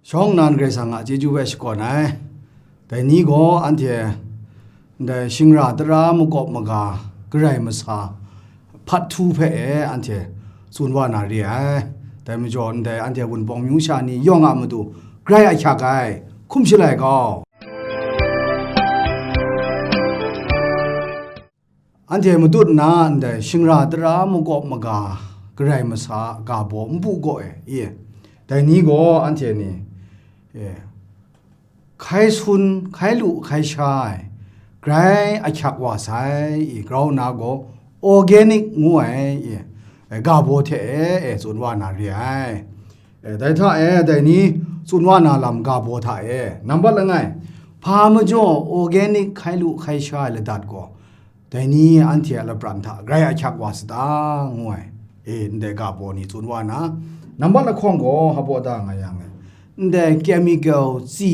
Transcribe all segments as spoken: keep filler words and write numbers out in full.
Shawng nnan Karai Kasang a chyeju hpe shakawn ai. Dai ni gaw anhte ndai shingra tara makawp maga, garai masa, hpat htu hpe e anhte tsun wa na re ai. Dai majaw ndai anhte Wunpawng amyu sha ni yawng a matu grai ahkyak ai, hkum shalai kau. Anhte matut nna ndai shingra tara makawp maga, garai masa, ga baw npu gaw e, i, dai ni gaw anhte ni, e, hkai sun, hkai lu, hkai sha ai, grai ahkyak wa sai, i, grau nna gaw organic ngu ai, i, e, ga baw hte e, e, tsun wa na re ai. E, dai hta e, dai ni tsun wa na lam ga baw hta e, nambat langai, hpa majaw organic hkai lu, hkai sha ai ladat gaw, dai ni anhte a lapran hta grai ahkyak wa sata, ngu ai. E, ndai ga baw ni tsun wa na, nambat lahkawng gaw hpa baw da nga yang e, ndai chemical tsi,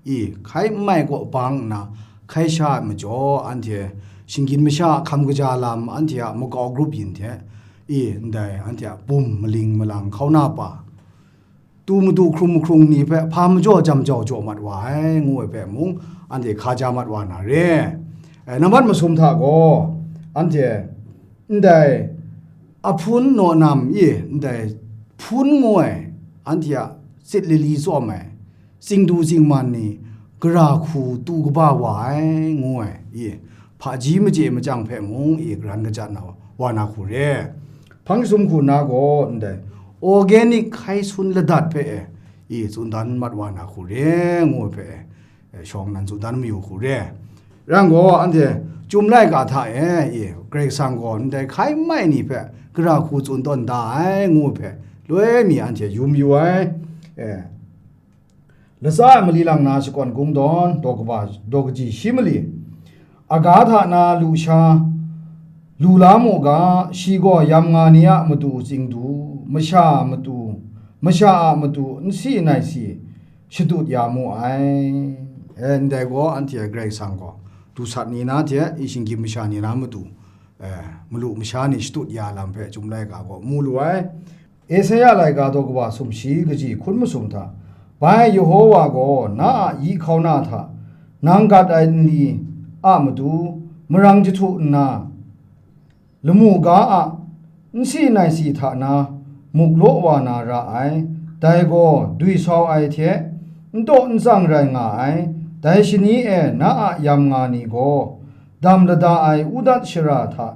i, hkai n mai kaw bang nna hkai sha ai majaw, anhte shinggyim masha a hkam kaja lam, anhte a makau grup yin hte, i, ndai anhte a bum maling malang hkauna pa, tu matu hkrum mahkrung ni hpe hpa majaw jam jau jaw mat wa ai, ngu ai hpe mung, anhte hka ja mat wa na re. E, nambat masum hta gaw, anhte ndai ahpun naw nam i, ndai hpun ngu ai, anhte a sit lali tsawm ai, tsingdu tsingman ni gara hku tu kaba wa ai, ngu ai, i, hpaji machye machyang hpe mung, i, karan kajat na wa na hku re. Hpang sum hku na gaw ndai organic hkai sun ladat hpe e, i, tsun dan mat wa na hku re, ngu ai hpe e, e, shawng nnan tsun dan mayu hku re. Rang gaw anhte Chyum laika hta e, i, Karai Kasang gaw ndai hkai n mai ni hpe gara hku tsun tawn da ai, ngu ai hpe loi mi anhte yu mayu ai. E, Latsa ai mali lang na shakawn kungdawn, daw kaba, daw kaji shi mali, aga hta na lu sha, lu la mu ga, shi gaw yam nga ni a matu tsingdu, masha a matu, masha a matu nsi nai si, shatut ya mu ai. E, ndai gaw anhte Karai Kasang gaw dusat ni na hte, i shinggyim masha ni na matu, e, malu masha ni shatut ya lam hpe Chyum laika gaw mu lu ai. Esaia laika daw kaba sumshi kaji hkun masum hta, bai Yehowa gaw na a yi hkauna hta nang gat ai nli a matu marang jahtu nna, lamu ga a nsi nai si hta na muk law wa na ra ai, dai gaw dwi sau ai hte n taw n tsang rai nga ai, dai shani e na a yam nga ni gaw dam lada ai udat shara hta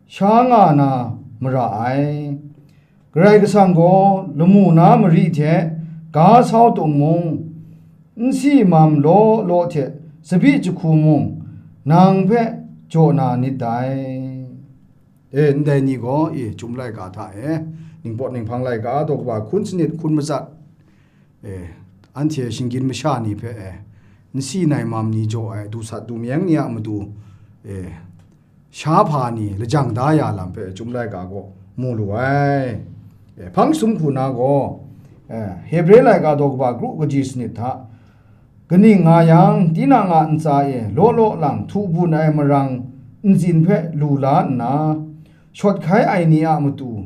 sha nga na mara ai. Karai Kasang gaw lamu na mari hte ga sau tung mung, nsi mam law law hte tsabyi jahku mung, nang hpe jaw na nit dai. E, ndai ni gaw, e, Chyum laika hta e, Ningpawt Ninghpang laika, daw kaba hkun sanit hkun matsat, e, anhte shinggyim masha ni hpe, e, nsi nai mam ni jaw ai, dusat dumyeng ni a matu, e, sha hpa ni lajang da ya lam hpe Chyum laika gaw mu lu ai. E, hpang sum hku na gaw, e, Hebre laika daw kaba kru kaji sanit hta, kaning nga yang, tinang a ntsa e law law lang htu bun ai marang ntsin hpe lu la nna, shawt hkai ai ni a matu,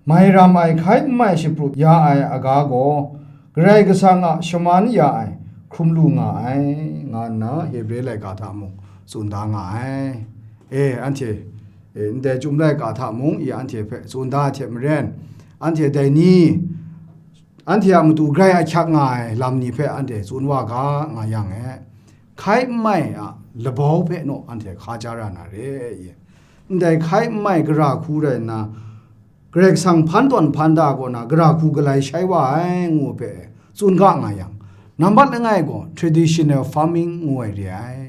mai ram ai hkai n mai shaprut ya ai aga gaw, Karai Kasang a shaman ya ai hkrum lu nga ai, nga nna Hebre laika hta mung tsun da nga ai. E, anhte, e, ndai Chyum laika hta mung, i, anhte hpe tsun da ai hte maren, anhte dai ni, anhte a matu grai ahkyak nga ai lam ni hpe anhte tsun wa ga nga yang e, hkai n mai a labau hpe naw anhte hka ja ra na re, i. Ndai hkai n mai gara hku rai nna, Karai Kasang hpan tawn hpan da kaw na gara hku galai shai wa ai, ngu ai hpe tsun ga nga yang, nambat langai gaw traditional farming ngu ai re ai.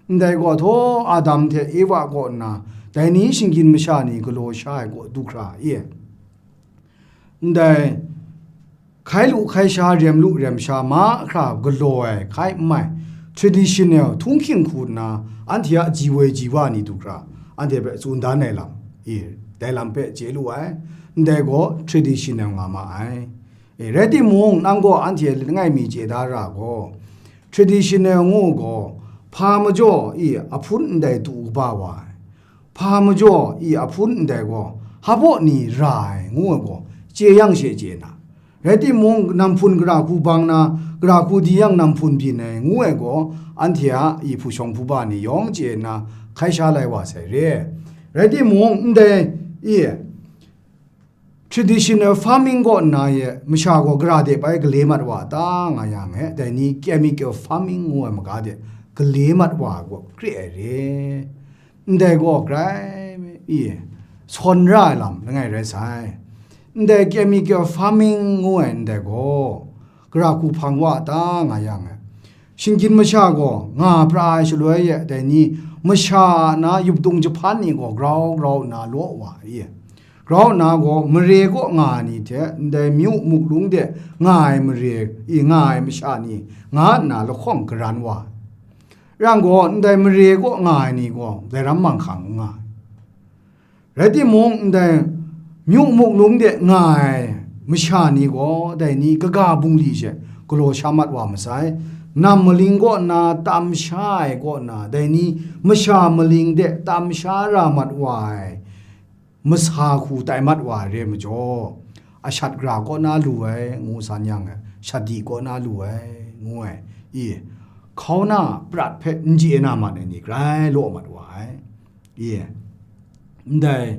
Ndai gaw htaw Adam hte Ewa kaw nna, dai ni shinggyim masha ni galaw sha ai gaw du hkra e. Ndai hkai lu hkai sha, rem lu rem sha, mahkra galaw ai hkai n mai, traditional htunghking hku nna, anhte a ji woi ji wa ni du hkra, anhte hpe tsun dan ai lam, e, dai lam hpe chye lu ai, ndai gaw traditional nga ma ai. E, rai timung, nang gaw anhte langai mi chye da ra gaw, traditional ngu gaw, hpa majaw, i, ahpun ndai tu kaba wa ai, hpa majaw, i, ahpun ndai gaw, hpa baw ni ra ai, ngu ai gaw, chye yang she chye na. Rai timung, namhpun gara hku bang na, gara hku di yang namhpun byin ai, ngu ai gaw, anhte a i hpu shawng hpu ba ni yawng chye nna hkai sha lai wa sai re. Rai timung, ndai i traditional farming kaw nna ye masha gaw gara de bai gale mat wa ta nga yang e, dai ni chemical farming ngu ai maga de gale mat wa gaw kre ai re. Ndai gaw grai i, sawn ra ai lam langai rai sai. Ndai chemical farming ngu ai ndai gaw, gara hku hpang wa ta nga yang e, shinggyim masha gaw nga pra ai shaloi e, dai ni masha a na yuptung jahpan ni gaw grau grau nna law wa i, grau nna gaw mare kaw nga ai ni hte ndai myu muklung de nga ai mare i nga ai masha ni nga nna lahkawng garan wa ai. Yang gaw, ndai mare kaw nga ai ni gaw dai ram manghkang n nga ai. Rai timung, ndai myu muklung de nga ai masha ni gaw, dai ni kaga bungli she galaw sha mat wa masai. Nam maling kaw nna tam sha ai kaw na, dai ni masha maling de tam sha ra mat wa ai masa hku tai mat wa ai re majaw, ashat gara kaw na lu ai, ngu san yang, shadi kaw na lu ai, ngu ai, i, hkauna prat hpe n chye na mat ai ni grai law mat wa ai, i, ndai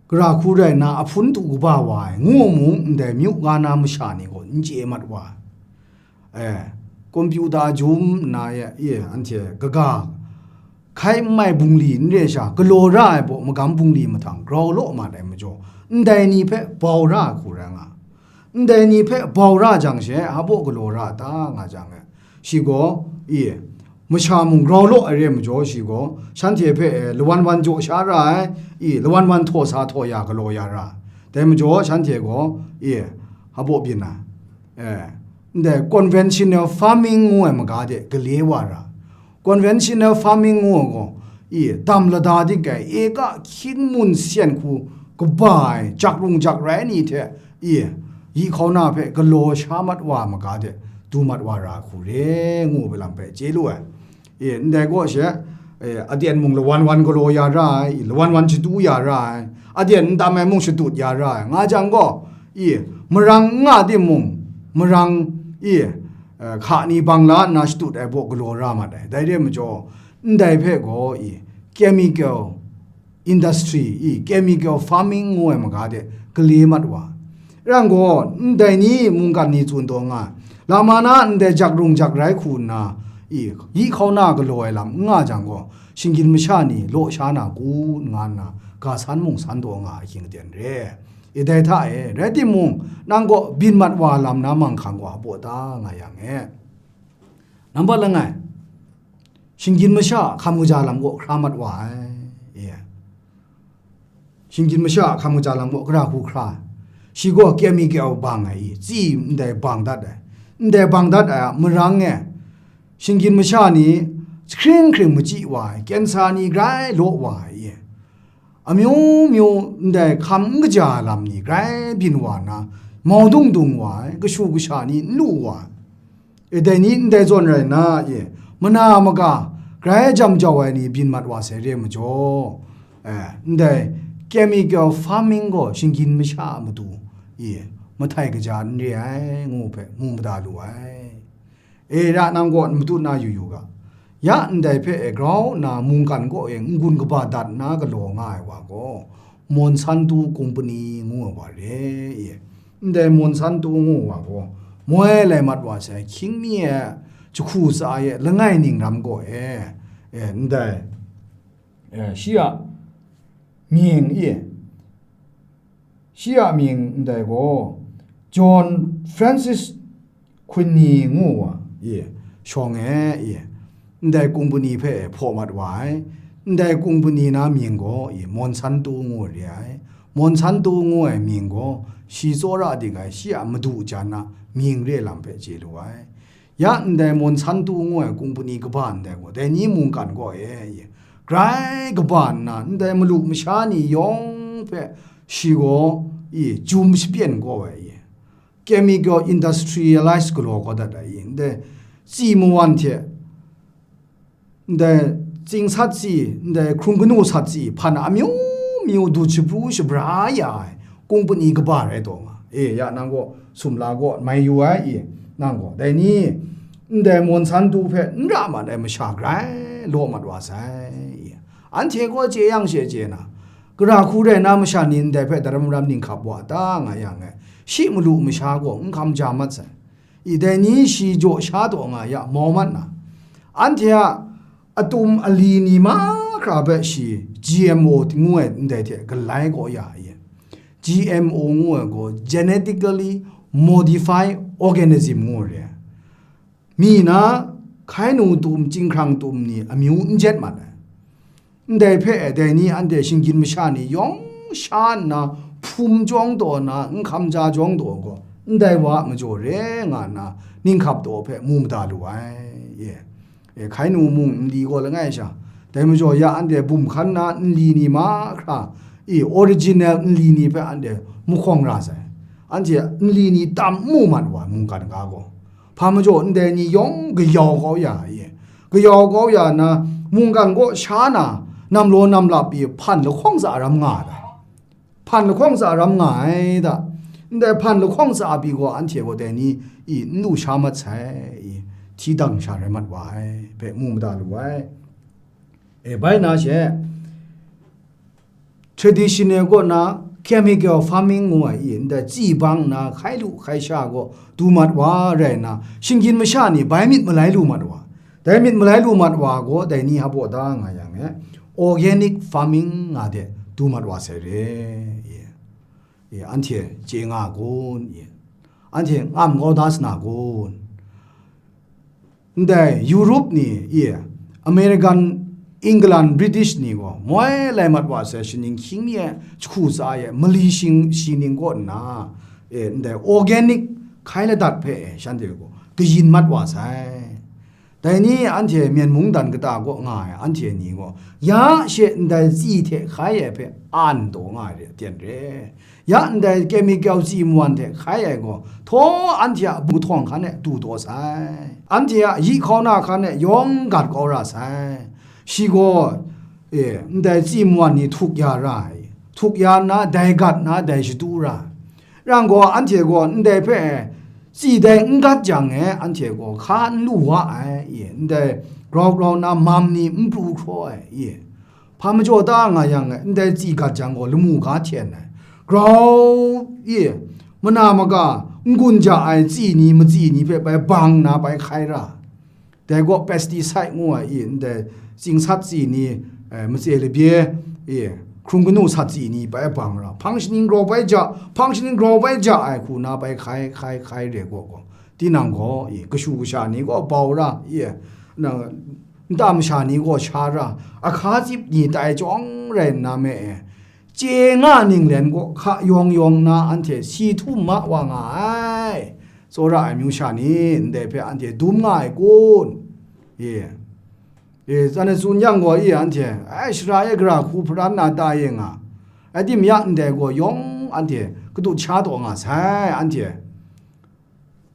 gara hku rai nna, ahpun tu kaba wa ai, ngu mung, ndai myu ga na masha ni gaw n chye mat wa ai. E, kompyuta jum nna ye, e, anhte kaga hkai n mai bungli n re sha, galaw ra ai baw magam bungli mahtang grau law mat ai majaw, ndai ni hpe bau ra ai hku rai nga. Ndai ni hpe bau ra jang she, a baw galaw ra ta nga jang e, shi gaw, e, masha mung grau law ai re majaw, shi gaw shanhte hpe, e, lawan wan jaw sha ra ai, e, lawan wan htaw sa htaw ya galaw ya ra ai. Dai majaw, shanhte gaw, e, a baw byin ai. E, ndai conventional farming ngu ai maga de gale wa ra. Conventional farming ngu ai gaw, i, dam lada dik ai, eka hkying mun syan hku kaba ai, jak rung jak rai ni hte, i, yi hkauna hpe galaw sha mat wa ai maga de du mat wa ra hku re, ngu ai lam hpe chye lu ai. E, ndai gaw she, e, aden mung lawan wan galaw ya ra ai, lawan wan shadu ya ra ai, aden n tam ai mung shadut ya ra ai, nga jang gaw, i, marang n nga timung, marang, i, e, hka ni bang la nna shadut ai baw galaw ra mat ai. Dai re majaw, ndai hpe gaw, i, chemical industry, i, chemical farming ngu ai maga de gale mat wa. Yang gaw, ndai ni mungkan ni tsun taw nga ai, lama na ndai jak rung jak rai hku nna, i, yi hkauna galaw ai lam n nga jang gaw, shinggyim masha ni law sha na kun nga nna, ga san mung san taw nga ai hkying aten re. I, dai hta e, rai timung, nang gaw byin mat wa lam na manghkang gaw a baw ta nga yang e. Nambat langai, shinggyim masha a hkam kaja lam gaw hkra mat wa ai, e. Shinggyim masha a hkam kaja lam gaw gara hku hkra ai. Shi gaw chemical bang ai, i, tsi ndai bang dat ai. Ndai bang dat ai a marang e, shinggyim masha ni jahkring hkring machyi wa ai, cancer ni grai law wa ai, i. Amyu myu ndai hkam n kaja ai lam ni grai byin wa nna, mau dung dung wa ai, kashu kasha ni n lu wa ai. E, dai ni ndai zawn rai nna, e, mana maga grai jam jau ai ni byin mat wa sai re majaw, e, ndai chemical farming gaw shinggyim masha a matu, e, mahtai kaja n re ai, ngu hpe mu mada lu ai. E, ra nang gaw n matut na yu yu ga. Ya ndai hpe e grau nna mungkan kaw e n-gun kaba dat nna galaw nga ai wa gaw, Monsanto kumpani ngu ai wa re, e. Ndai Monsanto ngu ai wa gaw, moi lai mat wa sai, hkying mi e, jahku tsa e, langai ning ram gaw e, e, ndai, e, shi a mying, e, shi a mying ndai gaw, John Francis Quiñi ngu wa, i, shawng e, i, ndai kumpani hpe hpaw mat wa ai. Ndai kumpani na mying gaw, i, Monsanto ngu re ai. Monsanto ngu ai mying gaw, shi tsawra dik ai, shi a madu jan a mying re lam hpe chye lu ai. Ya ndai Monsanto ngu ai kumpani kaba ndai gaw, dai ni mungkan gaw e, i, grai kaba nna, ndai malu masha ni yawng hpe shi gaw, i, jum shapyen kau ai, i, chemical industrialize galaw kau dat ai, i, ndai tsi mawan hte, ndai tsing sat tsi, ndai hkrung kanu sat tsi, hpan amyu myu du shabru shabra ya ai, kungpani kaba rai taw nga, e, ya nang gaw sumla gaw mai yu ai, e, nang gaw dai ni, ndai Monsanto hpe n ra mat ai masha grai law mat wa sai, e. Anhte gaw chye yang she chye na, gara hku rai na masha ni ndai hpe daram ram ninghkap wa ta nga yang e, shi malu masha gaw n hkam ja mat sai. I dai ni shi jaw sha taw nga ya mau mat na, anhte a atum ali ni mahkra hpe shi G M O ngu ai ndai hte galai kau ya ai. G M O ngu ai gaw genetically modified organism ngu ai re ai. Mi na hkai nu tum, chyinghkrang tum ni amyu n jet mat ai. Ndai hpe dai ni anhte shinggyim masha ni yawng sha nna hpum jawng taw na, n hkam ja jawng taw gaw, ndai wa a majaw re nga nna ninghkap taw hpe mu mada lu ai. E, e, hkai nu mung nli gaw langai sha, dai majaw ya anhte bum hkan na nli ni mahkra, e, original nli ni hpe anhte mahkawng ra sai. Anhte nli ni tam n mu mat wa ai mungkan ga gaw, hpa majaw ndai ni yawng kayau kau ya ai, e, kayau kau ya na, mungkan kaw sha na, nam law nam lap pyi hpan lahkawng tsa ram nga ai. Hpan lahkawng tsa ram nga ai da. Ndai hpan lahkawng tsa pyi gaw anhte gaw dai ni i n lu sha mat sai, i hti dang sha rai mat wa ai hpe mu mada lu ai. E, bai na she, traditional kaw na chemical farming ngu ai, i ndai tsi bang na hkai lu hkai sha gaw du mat wa rai na, shinggyim masha ni bai myit malai lu mat wa. Dai myit malai lu mat wa gaw, dai ni hpa baw da nga yang e, organic farming nga de du mat wa sai re, i, i, anhte chye nga kun, i, anhte ngam kau da sa na kun. Ndai Europe ni, i, American, England, British ni gaw moi lai mat wa sai, shaning hkying mi e, jahku tsa e, mali shing, shi ning kaw nna, e, ndai organic hkai ladat hpe e, shanhte gaw kayin mat wa sai. Dai ni anhte Myen mungdan kata kaw nga ai anhte ni gaw, ya she ndai tsi hte hkai ai hpe an taw nga ai re, aten re. Ya ndai chemical tsi mawan hte hkai ai gaw, htaw anhte a bu htawng hkan e du taw sai. Anhte a yi hkauna hkan e yawng gat kau ra sai. Shi gaw, e, ndai tsi mawan ni htuk ya ra ai. Htuk ya nna, dai gat nna, dai shadu ra ai. Rang gaw, anhte gaw ndai hpe tsi dai n gat jang e, anhte gaw hka n lu wa ai, i, ndai grau grau na mam ni n pru hkraw ai, i, hpa majaw ta nga yang e, ndai tsi gat jang gaw lamu ga hten ai, grau, i, mana maga n-gun ja ai tsi ni, matsi ni hpe bai bang na bai hkai ra. Dai gaw pesticide ngu ai, i, ndai tsing sat tsi ni, eh, matse labye, i, hkrung kanu sat tsi ni bai bang ra, hpang shaning grau bai ja, hpang shaning grau bai ja ai hku na bai hkai, hkai, hkai re gaw gaw, tinang gaw, i, kashu kasha ni gaw bau ra, i, na, nta masha ni gaw sha ra, ahka tsip ni tai chyawng rai nna me e, chye nga ninglen gaw hka yawng yawng na anhte si htum ma wa nga ai. Tsawra ai amyu sha ni ndai hpe anhte dum nga ai kun? E, e, tsan ai tsun yang gaw, e, anhte, ai, shara e gara hku hparan na ta e nga, ai, tim ya ndai gaw yawng anhte kadut sha taw nga sai, anhte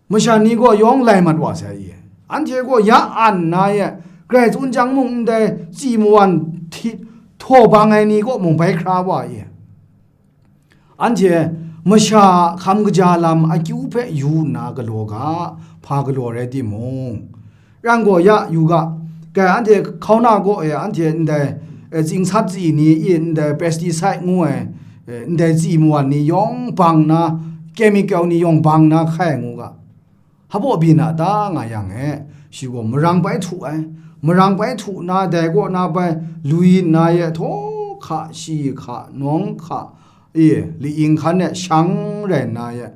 masha ni gaw yawng lai mat wa sai, e, anhte gaw ya an nna e, grai tsun jang mung ndai tsi mawan hti, htaw bang ai ni kaw mung bai hkra wa, e. Anhte masha a hkam kaja lam akyu hpe yu nna galaw ga, hpa galaw rai timung, rang gaw ya yu ga, kai anhte hkauna gaw e anhte ndai, eh, tsing sat tsi ni, i ndai pesticide ngu ai, eh, ndai tsi mawan ni yawng bang na, chemical ni yawng bang na hkai ngu ga. Hpa baw byin a ta nga yang e, shi gaw marang bai htu ai, marang bai htu nna dai kaw na bai lui nna ye, htaw hka, shi hka, nawng hka, e, li-ing hkan e shang rai nna ye,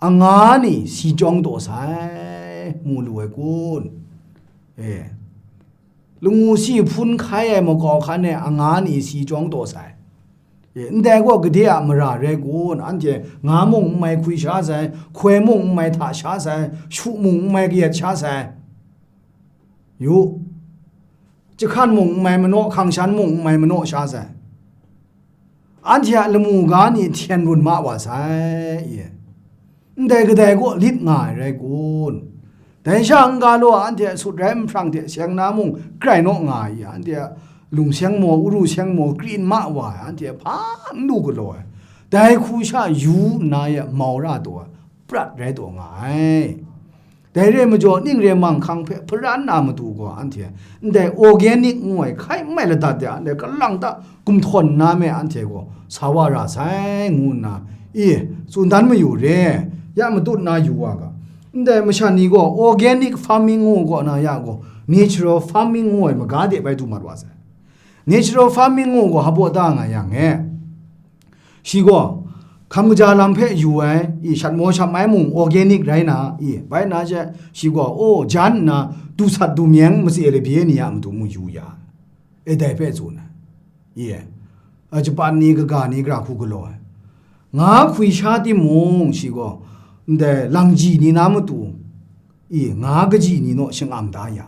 anga ni si chyawng taw sai, mu lu ai kun? E, lamu si hpun hkai ai makau hkan e anga ni si chyawng taw sai. E, ndai gaw gade a mara rai kun? Anhte nga mung n mai hkwi sha sai, hkoi mung n mai hta sha sai, shu mung n mai kayat sha sai. Yu, jahkan mung n mai manaw, hkang shan mung n mai manaw sha sai. Anhte a lamu ga ni hten run ma wa sai, e. Ndai kadai kaw lit nga ai rai kun? Dai sha n-ga law, anhte a sut rai nhprang hte seng na mung grai naw nga ai, anhte a lung seng maw, uru seng maw, krin ma wa ai, anhte hpa n lu galaw ai. Dai hku sha yu nna ya mau ra taw ai, prat rai taw nga ai. Dai re ai majaw, ning re ai manghkang hpe hparan na matu gaw, anhte ndai organic ngu ai hkai n mai ladat de, anhte kalang ta gumhtawn nna me anhte gaw sa wa ra sai, ngu nna, i, tsun dan mayu re, ya matut na yu wa ga. Ndai masha ni gaw organic farming ngu gaw na ya gaw, natural farming ngu ai maga de bai du mat wa sai. Natural farming ngu gaw hpa baw da nga yang e, shi gaw hkam kaja lam hpe yu ai, i, shat maw sham ai mung organic rai na, i, bai na she, shi gaw, o, jan nna du sat du myeng matse labye ni a matu mung yu ya, e, dai hpe tsun ai, i, a, japan ni, kaga ni, gara hku galaw ai, nga hkwi sha timung, shi gaw ndai langji ni na matu, i, nga kaji ni naw shang-am da ya.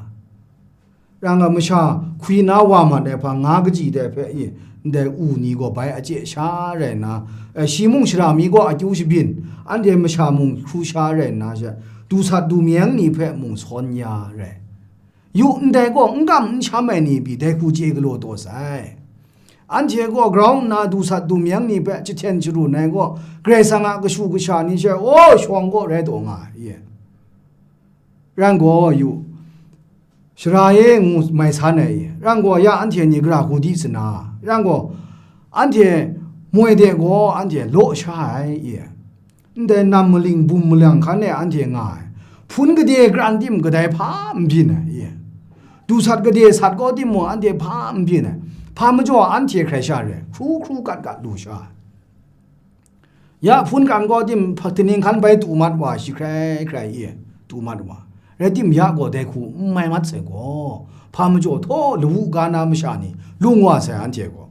Rang a masha hkwi na wa mat ai hpa nga kaji dai hpe, i, ndai u ni gaw bai a chye sha rai nna, eh, shi mung shara mi gaw akyu shabyin, anhte masha mung hkru sha rai nna she, du sat du myeng ni hpe mung sawn ya rai. Yu ndai gaw n kam n sham ai ni pyi dai hku chye galaw taw sai. Anhte gaw grau nna du sat du myeng ni hpe jahten sharun ai gaw, Karai Kasang a kashu kasha ni she, o, shawng gaw rai taw nga ai, i. Ran gaw yu, shara e ngu mai san ai, ran gaw ya anhte ni gara hku di sa na, ran gaw anhte moi de gaw anhte law sha ai, i. Ndai nam maling bum malang hkan e anhte nga ai, hpun gade kran tim kadai hpa n byin ai, i. Du sat gade sat gaw timung, anhte hpa n byin ai, hpa majaw anhte hkrai sha re, hkru hkru kat kat lu sha ai. Ya hpun kran gaw tim, hpa-, kaning hkan bai tu mat wa shi hkrai hkrai e, tu mat wa. Rai tim, ya gaw dai hku n mai mat sai gaw, hpa majaw htaw lawu ga na masha ni lung wa sai, anhte gaw.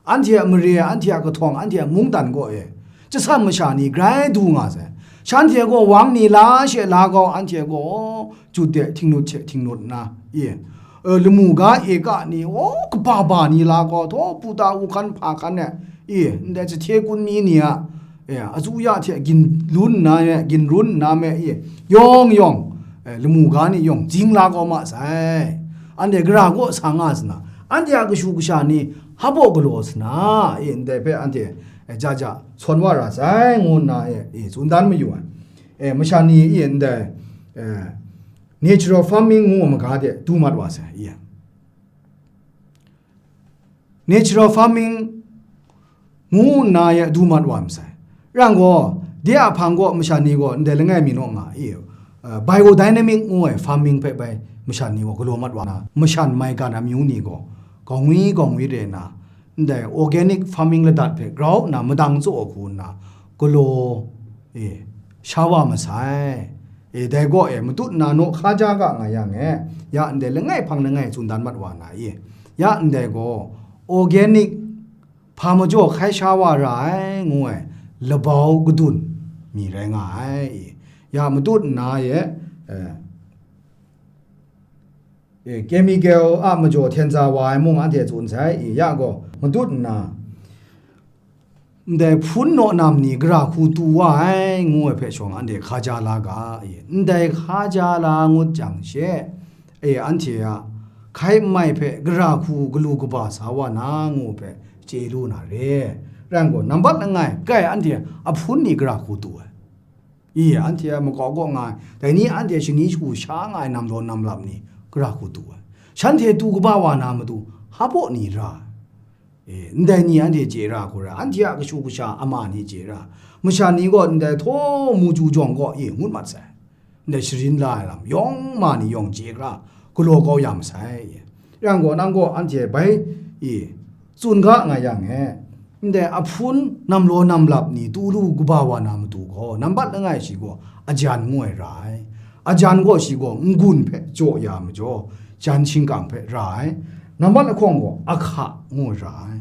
Anhte a mare, anhte a kahtawng, anhte a mungdan gaw e, chyasam masha ni grai du nga sai. Shanhte gaw wang ni la she la gaw, anhte gaw jut de htingnut she htingnut nna, e, e, lamu ga e ka ni, o, kaba ba ni la gaw, htaw puta u hkan hpa hkan e, e, ndai jahte kun mi ni a, e, azu ya hte gin lun nna me, gin run nna me, e, yawng yawng, e, lamu ga ni yawng jing la kau ma sai. Anhte gara gaw sa nga sa na, anhte a kashu kasha ni hpa baw galaw sa na, e, ndai hpe anhte, e, ja ja sawn wa ra sai, ngu nna, e, e, tsun dan mayu ai. E, masha ni, e, ndai, e, natural farming ngu ai maga de du mat wa sai, i. Natural farming ngu nna ya du mat wa masai. Ran gaw, de a hpang gaw masha ni gaw ndai langai mi naw nga, i, e, biodynamic ngu ai farming hpe bai masha ni gaw galaw mat wa na, mashan maigan amyu ni gaw, gaw ngwi gaw ngwi re na, ndai organic farming ladat hpe grau nna madang tsaw hku nna galaw, e, sha wa masai. E, dai gaw, e, matut nna naw hka ja ga nga yang e, ya ndai langai hpang langai tsun dan mat wa na, e, ya ndai gaw organic hpa majaw hkai sha wa ra ai ngu ai labau kadun mi rai nga ai, e, ya matut nna e, e, e, chemical a majaw hten za wa ai mung anhte tsun sai, i, ya gaw matut nna, ndai hpun naw nam ni gara hku tu wa ai ngu ai hpe shawng anhte hka ja la ga, i, ndai hka ja la ngut jang she, e, anhte a hkai n mai hpe gara hku galu kaba sa wa na ngu hpe chye lu na re. Ran gaw, nambat langai, kai anhte a hpun ni gara hku tu ai. I, anhte a makau kaw nga ai, dai ni anhte shani shagu sha nga ai namlaw namlap ni gara hku tu ai. Shanhte tu kaba wa na matu, hpa baw ni ra ai? E, ndai ni anhte chye ra hku ra, anhte a kashu kasha ama ni chye ra. Masha ni gaw ndai htaw mu chyu jawng kaw e ngut mat sai. Ndai sharin la ai lam yawng ma ni yawng chye hkra galaw kau ya masai. Yang gaw, nang gaw anhte bai e tsun ga nga yang e, ndai ahpun namlaw namlap ni tu lu kaba wa na matu gaw, nambat langai shi gaw ajan ngu ai ra ai. Ajan gaw shi gaw n-gun hpe jaw ya majaw, jan shingkang hpe ra ai. Nambat lahkawng gaw ahka ngu ai ra ai.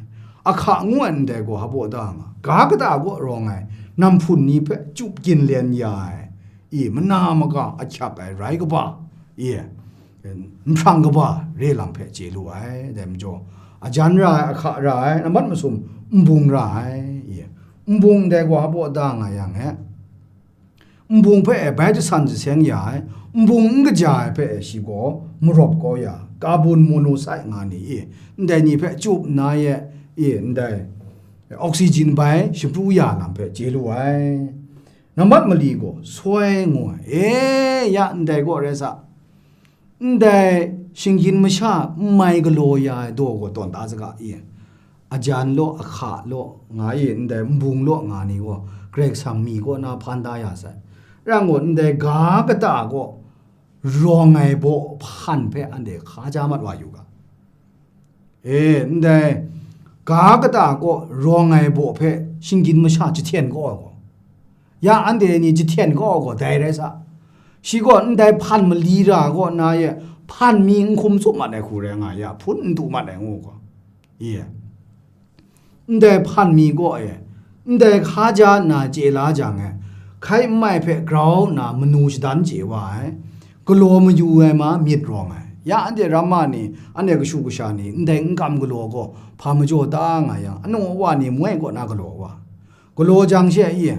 Ahka ngu ai ndai gaw hpa baw da nga, ga kata kaw rawng ai, namhpun ni hpe chyup ginlen ya ai, i, mana maga ahkyap ai rai kaba, i, nhprang kaba re lam hpe chye lu ai. Dai majaw, ajan ra ai, ahka ra ai, nambat masum nbung ra ai, i, nbung ndai gaw hpa baw da nga yang e, nbung hpe e bai jasan jaseng ya ai, nbung n kaja ai hpe e shi gaw marawp kau ya, carbon monoxide nga ni, i, ndai ni hpe chyup nna ye, i, ndai oxygen bai shapru ya lam hpe chye lu ai. Nambat mali gaw soi ngu ai. E, ya ndai gaw rai sa, ndai shinggyim masha n mai galaw ya ai daw gaw tawn da saga i. Ajan law, ahka law nga i, ndai nbung law nga ni gaw Karai Kasang mi kaw na hpan da ya sai. Rang gaw ndai ga kata gaw rawng ai baw hpan hpe anhte hka ja mat wa yu ga. E, ndai ga kata kaw rawng ai baw hpe shinggyim masha jahten kau ai gaw, ya anhte ni jahten kau ai gaw dai rai sa. Shi gaw ndai hpan mali ra kaw na ye, hpan mi n hkum tsup mat ai hku rai nga ya, hpun n du mat ai ngu gaw, i, ndai hpan mi kaw e, ndai hka ja nna chye la jang e, hkai n mai hpe grau nna manu shadan chye wa ai, galaw mayu ai ma myit rawng ai. Ya anhte ramma ni, anhte kashu kasha ni, ndai n kam galaw gaw hpa majaw ta nga yang, anu awa ni moi kaw na galaw wa, galaw jang she i,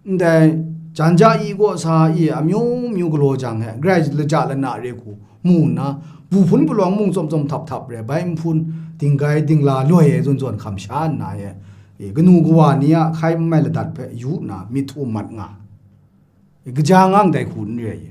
ndai jan ja i kaw sa i, amyu myu galaw jang e, grai laja lana re hku mu nna, bu hpun palawng mung tsawm tsawm htap htap re, bai nhpun dinggai dingla loi e zawn zawn hkam sha nna e, e, kanu kawa ni a hkai n mai ladat hpe yu nna myit htum mat nga, e, kaja ngang dai hku n re ai.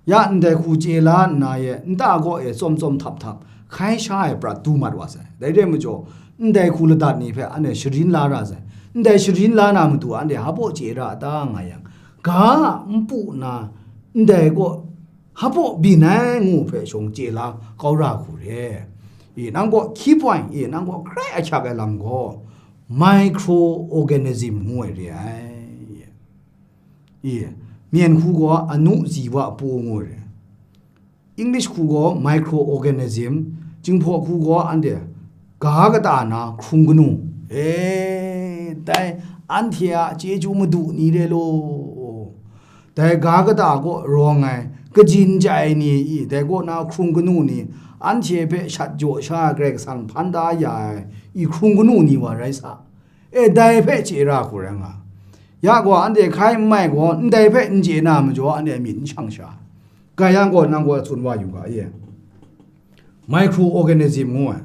Ya ndai hku chye la nna ye, nta kaw e tsawm tsawm htap htap hkai sha ai prat du mat wa sai. Dai re ai majaw, ndai hku ladat ni hpe anhte sharin la ra sai. Ndai sharin la na matu anhte hpa baw chye ra a ta nga yang, ga a npu na ndai kaw hpa baw byin ai ngu hpe shawng chye la kau ra hku re. I, nang gaw key point, i, nang gaw grai ahkyak ai lam gaw microorganism ngu ai re ai. I, Myen hku gaw anu ziwa pu ngu re. English hku gaw microorganism, Jinghpaw hku gaw anhte ga kata na hkrung kanu. E, dai anhte a chyeju madu ni re law. Dai ga kata kaw rawng ai, kaji n chye ai ni i, dai kaw na hkrung kanu ni, anhte hpe shat jaw sha ai Karai Kasang hpan da ya ai, i hkrung kanu ni wa rai sa. E, dai hpe chye ra hku rai nga. Ya gaw, anhte hkai n mai gaw, ndai hpe n chye na majaw, anhte myit n shang sha. Gayang gaw, nang gaw tsun wa yu ga e. Microorganism ngu ai.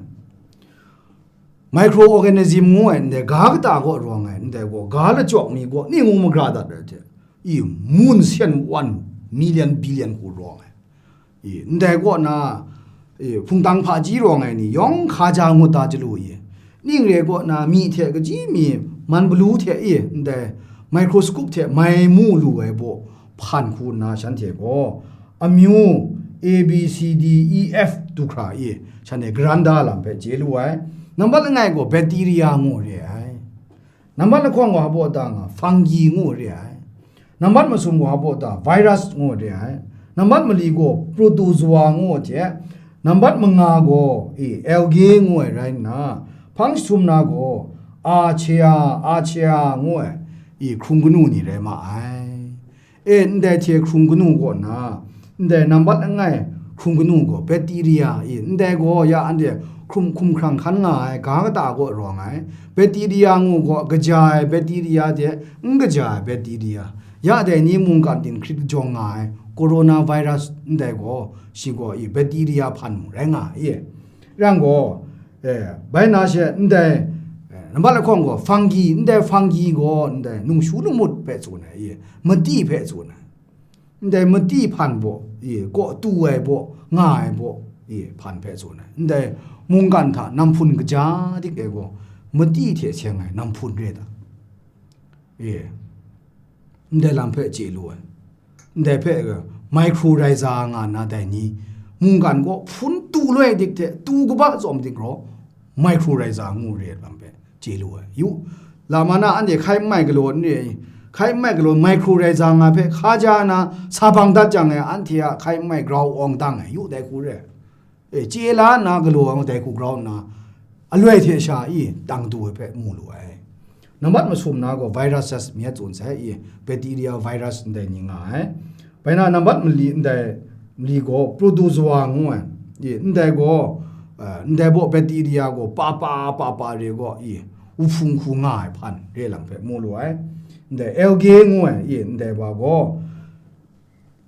Microorganism ngu ai, ndai ga kata gaw rawng ai, ndai gaw ga lachyawk mi gaw, ning ngu magra dat ai hte, i, mun syan wan, million, billion hku rawng ai. I, ndai kaw na, i, hpungtang hpaji rawng ai ni yawng hka ja ngut da chyalu i, ning re kaw na myi hte kaji mi man galu hte i, ndai microscope hte mai mu lu ai baw hpan hku nna shanhte gaw, amyu A B C D E F du hkra i, shanhte garan da lam hpe chye lu ai. Nambat langai gaw bacteria ngu re ai. Nambat lahkawng gaw hpa baw ta nga, fungi ngu re ai. Nambat masum gaw hpa baw ta, virus ngu re ai. Nambat mali gaw protozoa ngu hte, nambat manga gaw, e, algae ngu ai rai nna, hpang jahtum na gaw, archaea, archaea ngu ai, e, hkrung kanu ni rai ma ai. E, ndai hte hkrung kanu kaw na, ndai nambat langai hkrung kanu gaw bacteria i, ndai gaw ya anhte hkrum hkum hkrang hkan nga ai ga kata kaw rawng ai. Bacteria ngu gaw kaja ai bacteria hte n kaja ai bacteria. Ya dai ni mungkan din hkrit jawng nga ai coronavirus ndai gaw, shi gaw i bacteria hpan mung rai nga ai. Rang gaw, e, bai na she ndai, e, nambat lahkawng gaw fungi, ndai fungi gaw ndai nungshu lamut hpe tsun ai, e, mati hpe tsun ai. Ndai mati hpan baw, e, kaw tu ai baw, nga ai baw, e, hpan hpe tsun ai. Ndai mungkan hta namhpun kaja dik e gaw, mati hte seng ai namhpun re ta? E, ndai lam hpe chye lu ai. Ndai hpe, e, mycorrhiza nga na dai ni, mungkan gaw hpun tu loi dik hte tu kaba tsawm dik gaw, mycorrhiza ngu re lam hpe chye lu ai. Yu, lama na anhte hkai n mai galaw n re ai, hkai n mai galaw mycorrhiza nga hpe hka ja na sa bang dat jang e, anhte a hkai n mai grau awng dang ai, yu dai hku re. E, chye la nna galaw ai dai hku grau nna, aloi hte sha i tang du ai hpe mu lu ai. Nambat masum na gaw viruses myit tsun sai i, bacteria, virus ndai ni nga ai. Bai na nambat mali ndai mali gaw protozoa ngu ai. I, ndai gaw, eh, ndai baw bacteria gaw pa pa pa pa re gaw i, uhpung hku nga ai hpan re lam hpe mu lu ai. Ndai algae ngu ai i, ndai wa gaw,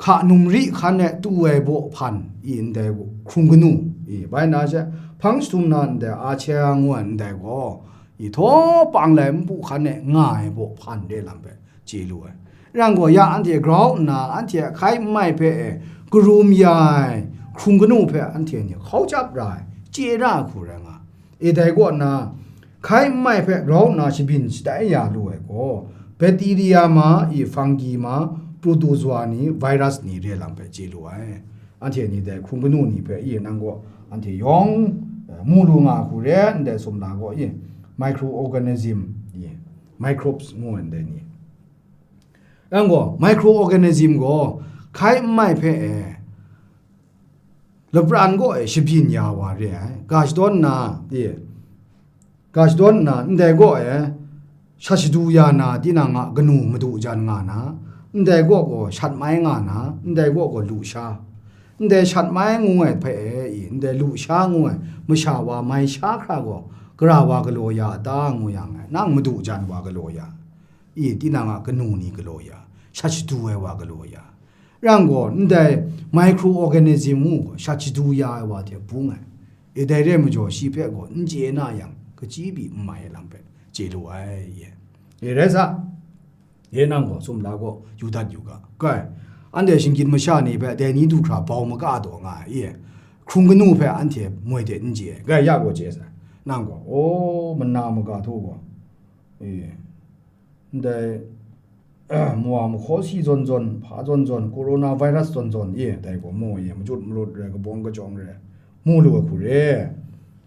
hka numri hkan e tu ai baw hpan i ndai hkrung kanu i, bai na she hpang jahtum na ndai archaea ngu ai ndai gaw i htaw pang lai npu hkan e nga ai baw hpan re lam hpe chye lu ai. Rai yang gaw, ya anhte grau nna, anhte a hkai n mai hpe e karum ya ai hkrung kanu hpe anhte ni hkau chyap ra ai, chye ra ai hku rai nga. E dai kaw nna, hkai n mai hpe grau nna shabyin shatai ya lu ai gaw, bakteria ma i, fungi ma, protozoa ni, virus ni re lam hpe chye lu ai. Anhte ni dai hkrung kanu ni hpe i nang gaw anhte yawng, eh, mu lu nga hku re, ndai sumla gaw i, microorganism i, microbes ngu ai ndai ni. Yang gaw, microorganism gaw hkai n mai hpe e, lapran gaw e shabyin ya wa re ai. Ga shadawn nna, e, ga shadawn nna, ndai gaw e, shat shadu ya na, tinang a kanu madu jan nga na, ndai gaw gaw shat mai nga na, ndai gaw gaw lusha, ndai shat mai ngu ai hpe e, i, ndai lusha ngu ai masha wa mai sha hkra gaw, gara wa galaw ya a ta, ngu yang e, nang madu jan wa galaw ya, i, tinang a kanu ni galaw ya, shat shadu ai wa galaw ya. Rai yang gaw, ndai microorganism ngu gaw shat shadu ya ai wa hte bung ai. E dai re ai majaw, shi hpe gaw n chye na yang, kachyi pyi n mai ai lam hpe chye lu ai, ye. E rai sa, e nang gaw, sumla gaw, yu dat yu ga, kai, anhte shinggyim masha ni hpe dai ni du hkra bau maga taw nga ai, ye. Hkrung kanu hpe anhte moi de n chye ai, kai, ya gaw chye sai. Nang gaw, o, mana maga htaw gaw, e, ndai, mawa mahkaw si zawn zawn, hpa zawn zawn, corona virus zawn zawn, e, dai gaw mu, e, machut marut rai, kabawng kachyawng rai, mu lu ai hku re.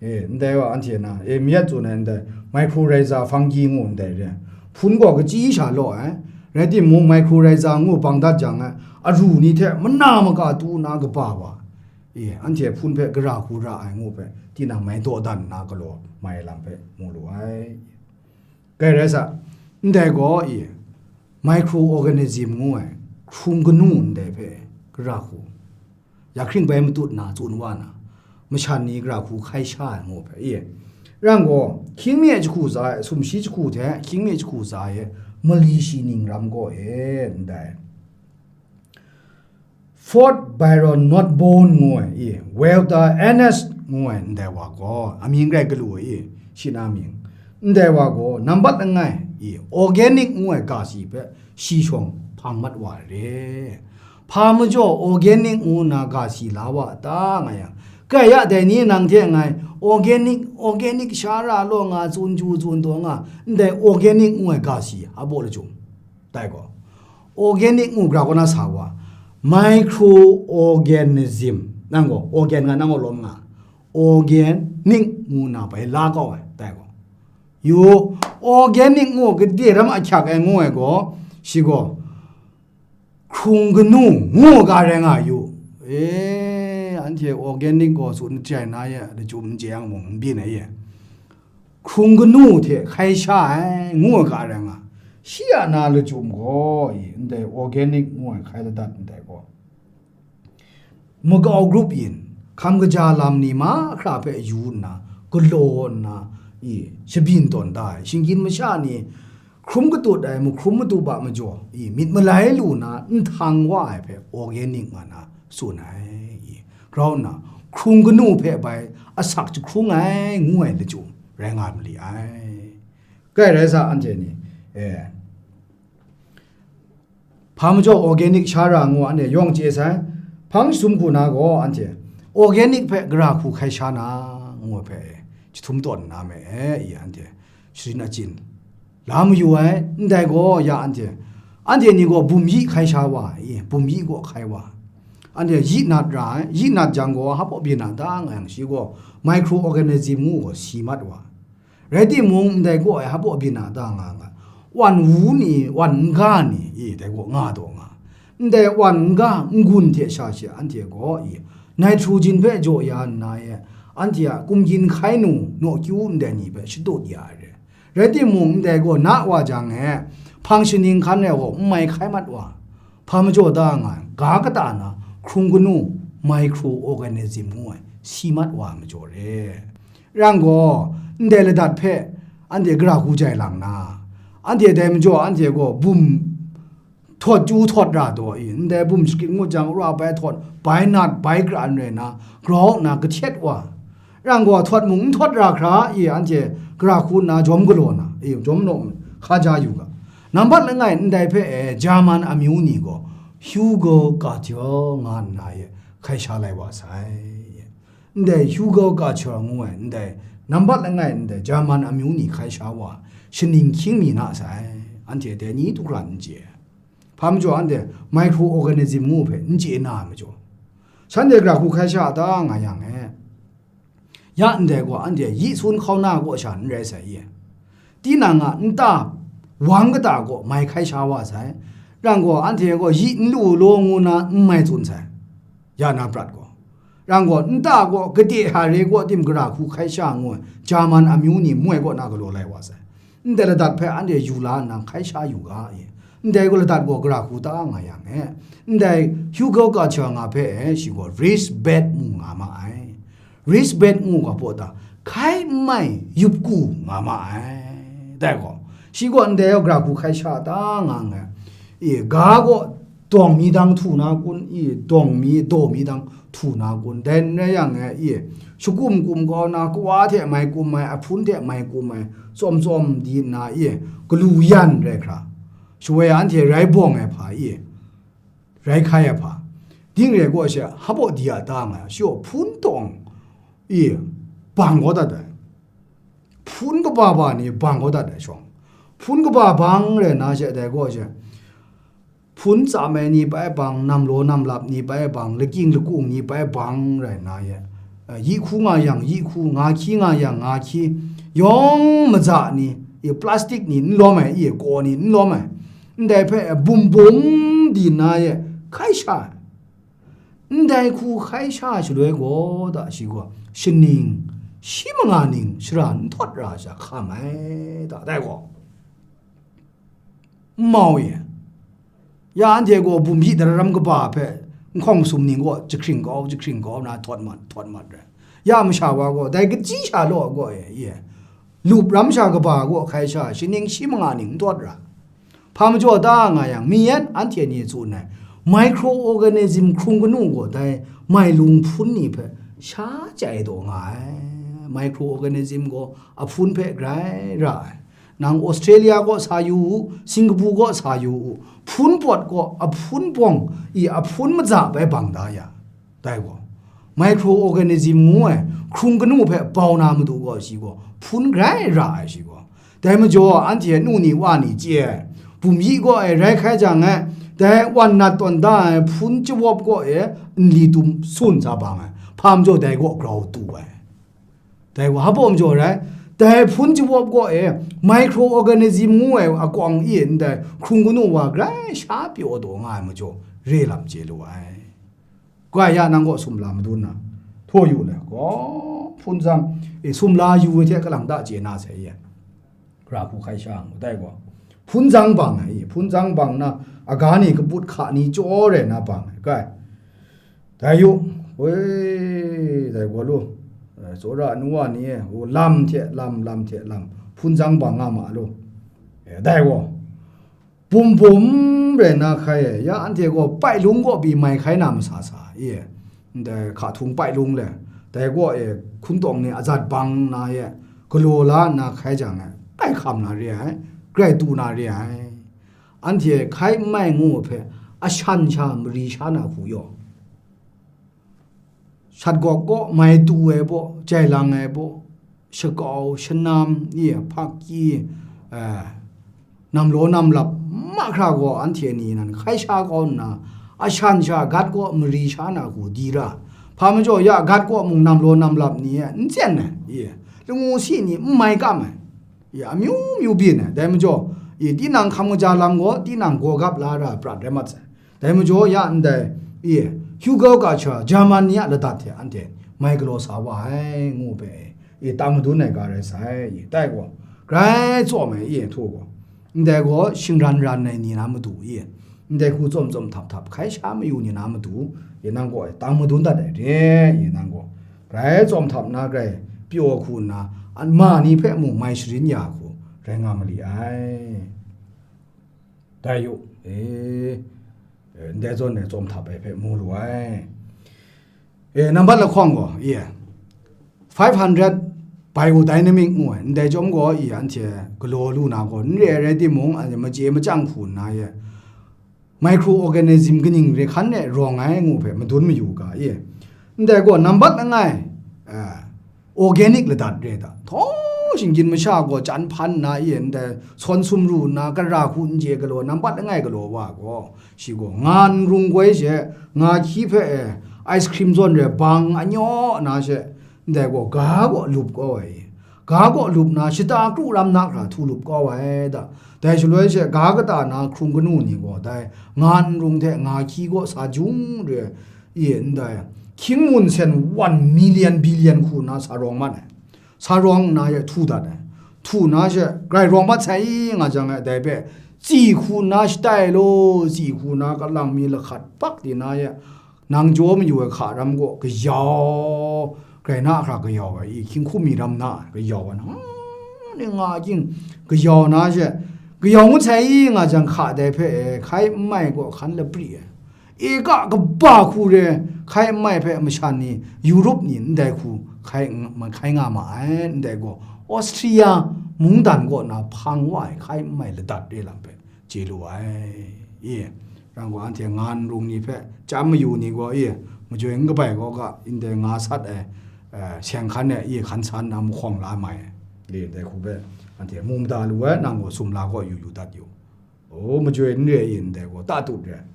E, ndai wa anhte na, e, myit tsun ai ndai, mycorrhiza fungi ngu ndai re. Hpun gaw kachyi sha law ai, rai timung, mycorrhiza ngu bang dat jang ai, aru ni hte mana maga tu na kaba wa, e, anhte hpun hpe gara hku ra ai ngu hpe, tinang mai dawdan nna galaw mai lam hpe mu lu ai. Kai rai sa, ndai gaw i, microorganism ngu ai, hkrung kanu ndai hpe, gara hku, ya hkring bai matut na, tsun wa na, masha ni gara hku hkai sha ai ngu hpe, i, rai yang gaw, hkying mi ai jahku za e, sumshi jahku hte hkying mi ai jahku za e, mali shi ning ram gaw e, ndai Fort Byron North Bone ngu ai i, Walter Ennis ngu ai ndai wa gaw, amying rai galu ai i, shi na mying. Ndai wa gaw, nambat langai i, organic ngu ai ga si hpe shi shawng hpang mat wa ai re. Hpa majaw organic ngu nna ga si la wa a ta, nga yang, kai ya, dai ni nang hte ngai, organic, organic sha ra law nga, tsun ju tsun taw nga, ndai organic ngu ai ga si, a baw lachyum. Tai gaw, organic ngu gra kaw na sa wa, microorganism, nang gaw organ nga, nang gaw lawm nga, organic ngu na bai la kau ai, tai gaw, yu, organic ngu gade ram ahkyak ai ngu ai gaw, shi gaw, hkrung kanu ngu ga rai nga yu. E, anhte organic gaw tsun n chye ai na ye, lachyum n chye yang mung n byin ai ye. Hkrung kanu hte hkai sha ai, ngu ai ga rai nga. Shi a na lachyum gaw, i, ndai organic ngu ai hkai ladat ndai gaw, makau grup yin, hkam kaja lam ni mahkra hpe yu nna, galaw nna, i, shabyin tawn da ai, shinggyim masha ni hkrum katut ai, mahkrum matup a majaw, i, myit malai lu na, nhtang wa ai hpe organic nga na tsun ai, i, grau nna, hkrung kanu hpe bai asak jahkrung ai, ngu ai lachyum rai nga mali ai. Kai rai sa, anhte ni, e, hpa majaw organic sha ra ngu anhte yawng chye sai, hpang jahtum hku na gaw anhte organic hpe gara hku hkai sha na, ngu ai hpe, e, jahtum tawn nna me e, i, anhte sharin achyin la mayu ai, ndai gaw ya anhte, anhte ni gaw bum yi hkai sha wa ai, bum yi gaw hkai wa, anhte yi nat ra ai, yi nat jang gaw hpaw byin a ta nga yang, shi gaw microorganism ngu gaw si mat wa, rai timung, ndai gaw ai hpaw byin a ta nga nga, wan wu ni, wan n ga ni, i, dai gaw nga taw nga, ndai wan n ga n-gun hte sha she anhte gaw, i, nitrogen hpe jaw ya nna e, anhte a kumgyin hkai nu, nawkyu ndai ni hpe shatut ya ai re. Rai timung, ndai gaw na wa jang e, hpang shaning hkan e gaw n mai hkai mat wa, hpa majaw da nga ai, ga kata na hkrung kanu, microorganism ngu ai, si mat wa ai majaw re. Rai yang gaw, ndai ladat hpe anhte gara hku jai lang na, anhte dai majaw anhte gaw bum htawt chyu htawt ra taw i, ndai bum shakrit ngut jang, ra bai htawt, bai nat, bai kra n rai na, grau nna kahtet wa. Rai yang gaw, htawt mung n htawt ra hkra i, anhte Gara hku nna jawm galaw na, e, jawm naw, hkaja yu ga. Nambat langai ndai hpe e, German amyu ni gaw Hugo Gautier nga nna e hkai sha lai wa sai. Ndai Hugo Gautier ngu ai, ndai nambat langai ndai German amyu ni hkai sha wa, shaning hkying mi na sai, anhte dai ni du hkra n chye. Hpa majaw anhte microorganism ngu hpe n chye na ai majaw, shanhte gara hku hkai sha a ta nga yang e, ya ndai gaw anhte yi sun hkau na kaw sha n rai sai ye. Tinang a nta wang kata gaw mai hkai sha wa sai, rang gaw anhte gaw yi n lu law ngu na n mai tsun sai, ya na prat gaw. Rang gaw, nta gaw, gade hare gaw tim gara hku hkai sha ngu ai, German amyu ni moi kaw na galaw lai wa sai. Ndai ladat hpe anhte yu la nna hkai sha yu ga e. Ndai gaw ladat gaw gara hku ta nga yang e. Ndai Hugo Gautier nga hpe e, shi gaw Riesbad mu nga ma ai. Riesbad mu ga paw ta, hkai n mai yup ku nga ma ai. Dai gaw, shi gaw ndai gaw gara hku hkai sha ta nga nga ai. E, ga gaw dawng mi dang htu na kun, i, dawng mi, daw mi dang htu na kun, dai n rai yang e, i, shakum kum kau na, kawa hte mai kum ai, ahpun hte mai kum ai, tsawm tsawm di nna, i, galu yan rai hkra, shawoi anhte rai bawng ai hpa, i, rai hkai ai hpa, ding rai gaw she, hpaw di a ta nga, shi gaw hpun tawng, i, bang kau dat ai, hpun kaba ba ni bang kau dat ai shawng, hpun kaba bang rai na she, dai gaw she, hpun tsam ai ni bai bang, nam law nam lap ni bai bang, lakying lakung ni bai bang rai nna ye, yi hku nga yang yi hku, nga hkyi nga yang nga hkyi, yawng maja ni, i, plastic ni n lawm ai, i, kaw ni n lawm ai, ndai hpe bum bum di nna ye hkai sha ai. Ndai hku hkai sha shaloi gaw, da shi gaw, shaning, shi manga ning shara n htawt ra sha hkam ai, da, dai gaw. N mau ye. Ya anhte gaw bum yi dararam kaba hpe, nhkawng sum ning gaw jahkring kau, jahkring kau na htawt mat, htawt mat rai. Ya masha wa gaw, dai kachyi sha law gaw e, ye. Lup ram sha kaba gaw hkai sha, shaning shi manga ning n htawt ra. Hpa majaw ta nga yang, mi yan anhte ni tsun ai, microorganism hkrung kanu gaw dai mailung hpun ni hpe sha chyai taw nga ai. Microorganism gaw ahpun hpe grai ra ai. Nang Australia kaw sa yu u, Singapore kaw sa yu u, hpun pawt kaw ahpun bawng i ahpun maja bai bang da ya, dai gaw, microorganism ngu ai hkrung kanu hpe bau na matu gaw shi gaw hpun grai ra ai shi gaw. Dai majaw anhte nu ni wa ni chye ai, bum yi kaw e rai hkai jang e, dai wan nat tawn da ai hpun chyawp kaw e nli tum sun sa bang ai, hpa majaw dai kaw grau tu ai. Dai wa hpa majaw rai, dai hpun chyawp kaw e microorganism ngu ai akawng i ndai hkrung kanu wa grai sha pyaw taw nga ai majaw, re lam chye lu ai. Gwa ya nang gaw sumla madun na, htaw yu le, gaw, hpun zang, e, sumla yu ai hte kalang ta chye na sai ye. Gara hku hkai sha ngu dai gaw, hpun zang bang ai, hpun zang bang na, aga ni kaput hka ni chyaw rai na bang ai, kai. Dai yu, woi, dai gaw lu, e, tsawra nu wa ni e, lam hte lam, lam hte lam, hpun zang bang nga ma lu, e, dai gaw. Bum bum rai na hkai e, ya anhte gaw pailung kaw pyi mai hkai na masa sa e, ndai hka htung pailung le, dai kaw e hkun tawng ni azat bang na e, galaw la nna hkai jang e, grai hkam na re ai, grai tu na re ai. Anhte hkai n mai ngu hpe, ashan sha mari sha na hku yaw. Shat gawk gaw, mai tu ai baw, jai lang ai baw, shakau, shanam, i, hpakki, eh, namlaw namlap, mahkra gaw anhte ni nan hkai sha kau nna, ashan sha gat gaw mari sha na hku di ra. Hpa majaw ya gat gaw mung namlaw namlap ni e n tsen ai, i, langu si ni n mai kam ai, i, amyu myu byin ai. Dai majaw, i, tinang hkam kaja lam gaw, tinang gaw gap la ra prat rai mat sai. Dai majaw ya ndai, e, Hugo Gautier, German ni a ladat hte anhte mai galaw sa wa ai, ngu hpe, e, tang madun ai ga rai sai, e, tai gaw, grai tsawm ai, e, htaw gaw, ndai gaw shingran ran ai ni na matu, e, ndai hku tsawm tsawm htap htap hkai sha mayu ni na matu, e, nang gaw, e, tang madun dat ai re, e, nang gaw, grai tsawm htap na grai pyaw hku nna, a ma ni hpe mung mai sharin ya hku rai nga ma li ai. Dai yu, e, e, ndai zawn e tsawm htap ai hpe mu lu ai. E, nambat lahkawng gaw, e, five hundred biodynamic ngu ai, ndai chyawm gaw i anhte galaw lu na gaw n re ai rai timung, anhte machye machyang hku nna ye, microorganism kaning re hkan e rawng ai ngu hpe madun mayu ga i. Ndai gaw nambat langai, eh, organic ladat re da. Htaw shinggyim masha gaw chyan hpan nna i, ndai sawn sumru nna, kara hku n chye galaw, nambat langai galaw wa gaw, shi gaw nga n rung goi she, nga hkyi hpe e, ice cream zawn re bang anyaw na she, ndai gaw ga gaw lup kau ai i, ga gaw lup na shata kru ram na hkra htu lup kau ai da. Dai shaloi she ga kata na hkrung kanu ni gaw dai nga n rung hte nga hkyi gaw sa jung re i, ndai hkying mun sen one million billion hku na sa rawng mat ai. Sa rawng nna ye htu dat ai. Htu na she, grai rawng mat sai i nga jang e, dai hpe tsi hku nna shatai law, tsi hku nna kalang mi lahkat pak di na ye, nang jaw mayu ai hka ram gaw kayau, grai na hkra kayau ai i, hkying hkum mi ram na kayau ai, nang ni nga ging kayau na she, kayau ngut sai i nga jang hka dai hpe e, hkai n mai gaw hkan lapri ai. Eka kaba hku re hkai n mai hpe masha ni, Europe ni ndai hku hkai, hkai nga ma ai, ndai gaw Austria mungdan kaw na hpang wa ai hkai n mai ladat re lam hpe chye lu ai. I, rang gaw anhte nga n rung ni hpe chyam mayu ni gaw, i, majoi n kabai gaw ga, ndai nga sat ai, eh, seng hkan e, i, hkan san na mahkawng la mai ai. I, ndai hku hpe anhte mu mada lu ai, nang gaw sumla gaw yu yu dat yu. O, majoi n re ai, i, ndai gaw ta tut re ai.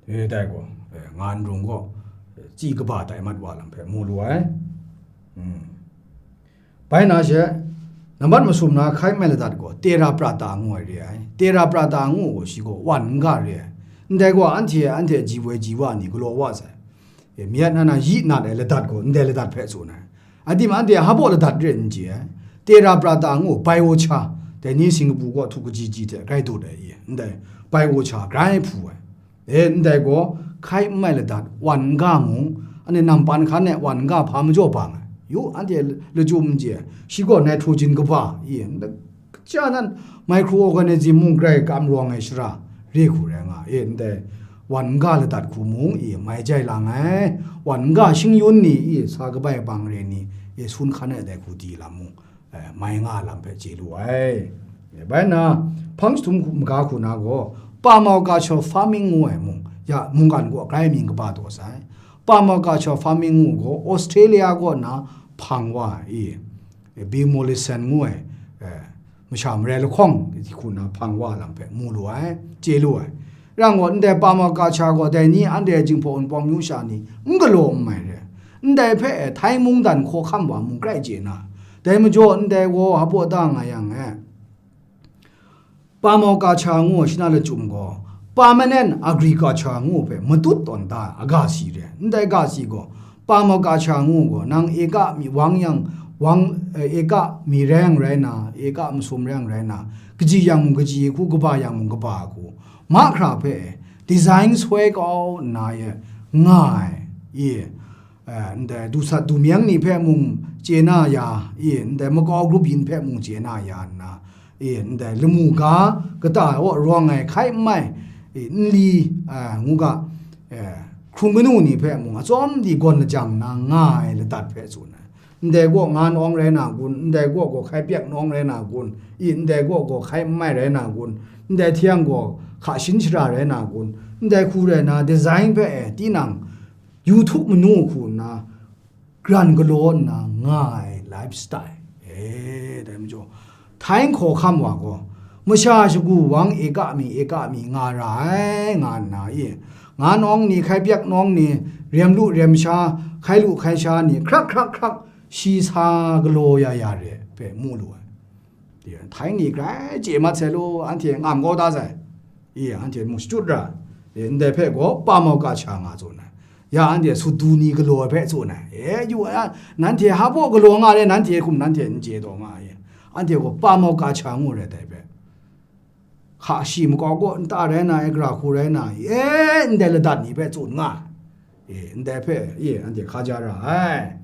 E, dai gaw, e, nga n rung gaw, e, tsi kaba tai mat wa lam hpe mu lu ai. Mm. Bai na she, nambat masum na hkai mai ladat gaw, tera prata ngu ai re ai. Tera prata ngu gaw shi gaw wan n ga re ai. Ndai gaw anhte, anhte ji woi ji wa ni galaw wa sai. E, mi a na na yi nat ai ladat gaw, ndai ladat hpe tsun ai. A tim anhte hpa ladat re n chye ai. Tera prata ngu, bai o cha, dai ni Singapore gaw htuk kaji ji hte grai dut ai i, ndai bai o cha grai hpu ai. E, ndai gaw, hkai n mai ladat, wan n ga mung, anhte nampan hkan e wan n ga hpa majaw bang ai. Yu, anhte lachyum n chye ai. Shi gaw nitrogen kaba, i, ndai, kaja nan microorganism mung grai kam rawng ai shara, re hku rai nga, e, ndai, wan n ga ladat hku mung, i, mai jai lang ai, wan n ga shingyun ni, i, sa kabai bang re ni, i, sun hkan ai dai hku di lam mung, eh, mai nga lam hpe chye lu ai. Eh, bai nna, hpang jahtum hku, maga hku na gaw, pa mau ka shaw farming ngu ai mung, ya, mungkan gaw grai mying kaba taw sai. Pa mau ka shaw farming ngu gaw, Australia kaw na hpang wa ai, eh, Bill Mollison ngu ai, eh, masha marai lahkawng hku na hpang wa lam hpe mu lu ai, chye lu ai. Rang gaw, ndai pa mau ka sha gaw, dai ni anhte Jinghpaw Wunpawng myu sha ni n galaw n mai re. Ndai hpe Htai mungdan hkawhkam wa mung grai chye na, dai majaw ndai gaw hpa da nga yang e, pa mau ka sha ngu shi na lachyum gaw, permanent agriculture ngu hpe matut tawn da ai, a ga si re. Ndai ga si gaw, pa mau ka sha ngu gaw, nang eka mi wang yang, wang, eh, eka mi reng rai na, eka masum reng rai na, kaji yang mung kaji hku, kaba yang mung kaba hku, mahkra hpe design soi kau nna ye nga ai, i, eh, ndai du sat du myang ni hpe mung chye na ya, i, ndai makau grup yin hpe mung chye na ya nna, i, ndai lamu ga kata aw rawng ai hkai n mai, i, nli, eh, ngu ga, eh, hkrung kanu ni hpe mung atsawm di gawn lajang nna nga ai ladat hpe tsun ai. Ndai gaw nga nawng rai na kun, ndai gaw gaw hkai pyak nawng rai na kun, i, ndai gaw gaw hkai n mai rai na kun, ndai hte yang gaw hka shin shara rai na kun, ndai hku rai na design hpe e, tinang, yu htuk manu hku nna, gran galaw nna nga ai lifestyle. E, dai majaw, Htai hkawhkam wa gaw, masha shagu wang eka mi, eka mi nga ra ai, nga nna, i, nga nawng ni, hkai pyak nawng ni, rem lu rem sha, hkai lu hkai sha ni, hkrak hkrak hkrak, shi sa galaw ya ya re hpe mu lu ai. Htai ni grai chye mat sai law, anhte ngam kau da sai. I, anhte mung shachyut ra, e, ndai hpe gaw pa mau ka sha nga tsun ai. Ya anhte sut du ni galaw ai hpe tsun ai. E, yu ai, nanhte hpa baw galaw nga re, nanhte hkum nanhte n chye taw nga ai. Anhte gaw pa mau ka sha ngu re dai hpe. Hka shi makau kaw nta rai na ai, gara hku rai na ai, e, ndai ladat ni hpe tsun nga ai. E, ndai hpe, e, anhte hkaja ra ai.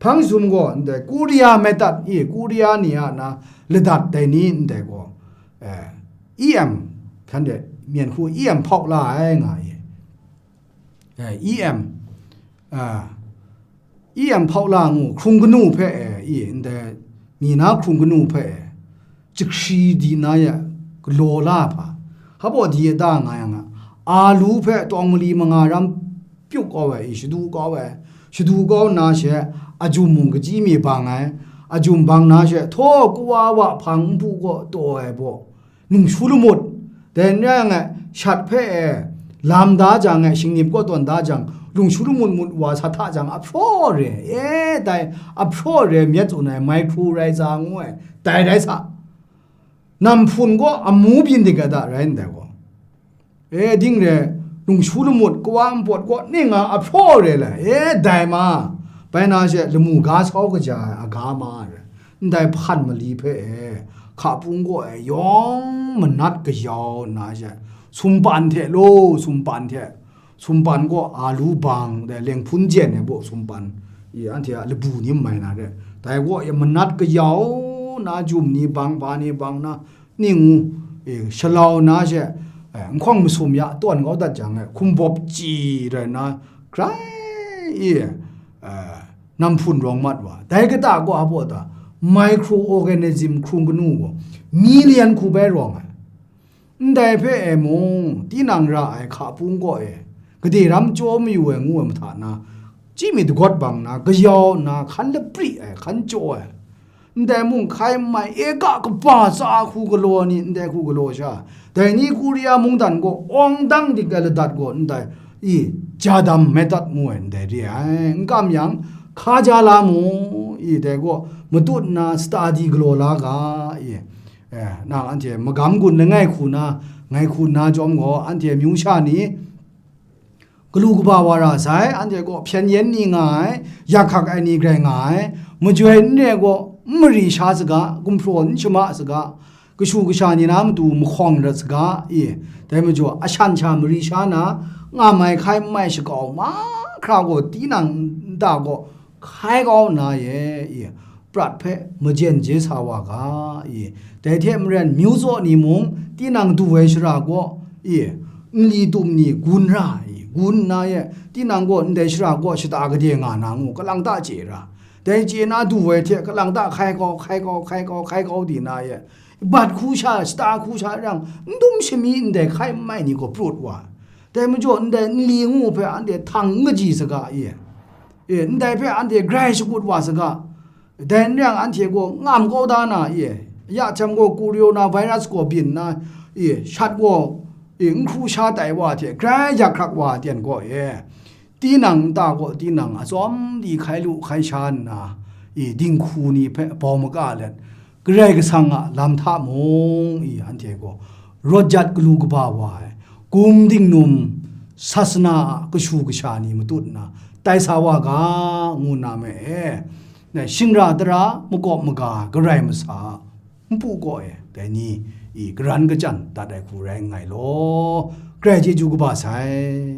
Hpang jahtum gaw ndai Korea method, e, Korea ni a na ladat dai ni ndai gaw, e, E M, hkan de, myen hku E M hpauk la ai nga ai. E, E M, a, E M Hpawla ngu hkrung kanu hpe e, i ndai mi na hkrung kanu hpe e, jahkri di na ya galaw la hpa, hpa baw di ya da nga yang a, alu hpe tawng mali manga ram pyuk kau ai, i shadu kau ai, shadu kau nna she, ajum mung kachyi mi bang ai, ajum bang na she, htaw kawa wa hpang npu kaw taw ai baw, nungshu lamut, dai n rai yang e, shat hpe e, lam da jang e, shingnip kaw tawn da jang, lungshu lamut mut wa sa hta jang, ahpraw re, e, dai ahpraw re myit tsun ai, micro rai sa ngu ai, dai rai sa. Nam hpun gaw amu byin dik ai da rai ndai gaw. E, ding re, lungshu lamut kawa npawt gaw ning a ahpraw re le, e, dai ma, bai na she lamu ga sau kaja ai aga ma re, ndai hpan mali hpe e, hka pung gaw e, yawng manat kayau nna she, sumpan hte lo, sumpan hte, sumpan gaw alu bang, dai lenghpun jen ai baw sumpan, i, anhte a labu ni n mai na re, dai gaw e, manat kayau na, jum ni bang, ba ni bang na, ning ngu, e, shalau na she, e, nhkawng masum ya tawn kau dat jang e, hkumbawp chyi rai nna, grai, e, e, nam hpun rawng mat wa. Dai kata gaw a baw ta, microorganism hkrung kanu gaw, million hku bai rawng ai. Ndai hpe e mung, tinang ra ai hka pung kaw e, gade ram chyaw mayu ai ngu ai mahta na, chyi mi dagawt bang na, kayau nna, hkan lapri ai, hkan chyaw ai. Ndai mung hkai n mai, eka kaba tsa hku galaw ni, ndai hku galaw sha, dai ni Korea mungdan gaw awng dang dik ai ladat gaw ndai, i, jadam method ngu ai ndai re ai. N kam yang, hka ja la mu, i, dai gaw matut nna study galaw la ga, i, e, nang anhte magam gun langai hku na, ngai hku na jawm gaw, anhte amyu sha ni, galu kaba wa ra sai, anhte gaw hpyen yen ni nga ai, yak hkak ai ni grai nga ai, majoi n re gaw, n mari sha saga, gumhpraw n shama saga, kashu kasha ni na matu mahkawng rat saga, i, dai majaw, ashan sha mari sha na, ngam ai hkai n mai shakau mahkra gaw, tinang nta gaw, hkai kau nna ye, i, prat hpe majen je sa wa ga, i, dai hte maren myu tsaw ni mung, tinang du ai shara gaw, i, nli tum ni gun ra, i, gun nna ye, tinang gaw ndai shara gaw shata gade nga na ngu, kalang ta chye ra. Dai chye na du ai hte, kalang ta hkai kau, hkai kau, hkai kau, hkai kau di na ye, bat hku sha, shata hku sha rang, n dum shami ndai hkai n mai ni gaw prut wa. Dai majaw ndai nli ngu hpe anhte htang n kaji saga, i, e, ndai hpe anhte grai shakut wa saga, dai n rai yang, anhte gaw ngam kau da na, i, ya htem gaw coronavirus gaw byin nna, i, shat gaw, i, n hkru sha tai wa hte grai yak hkrak wa ten gaw, e, tinang nta gaw tinang atsawm di hkai lu hkai sha nna, i, dinghku ni hpe bau maga let, Karai Kasang a lam hta mung, i, anhte gaw rawt jat galu kaba wa ai, gum dingnum sasana a kashu kasha ni matut nna tai sa wa ga, ngu na me e. Dai shingra tara makawp maga garai masa a npu kaw e, dai ni, i, karan kachyan dat ai hku rai nngai law, grai chyeju kaba sai.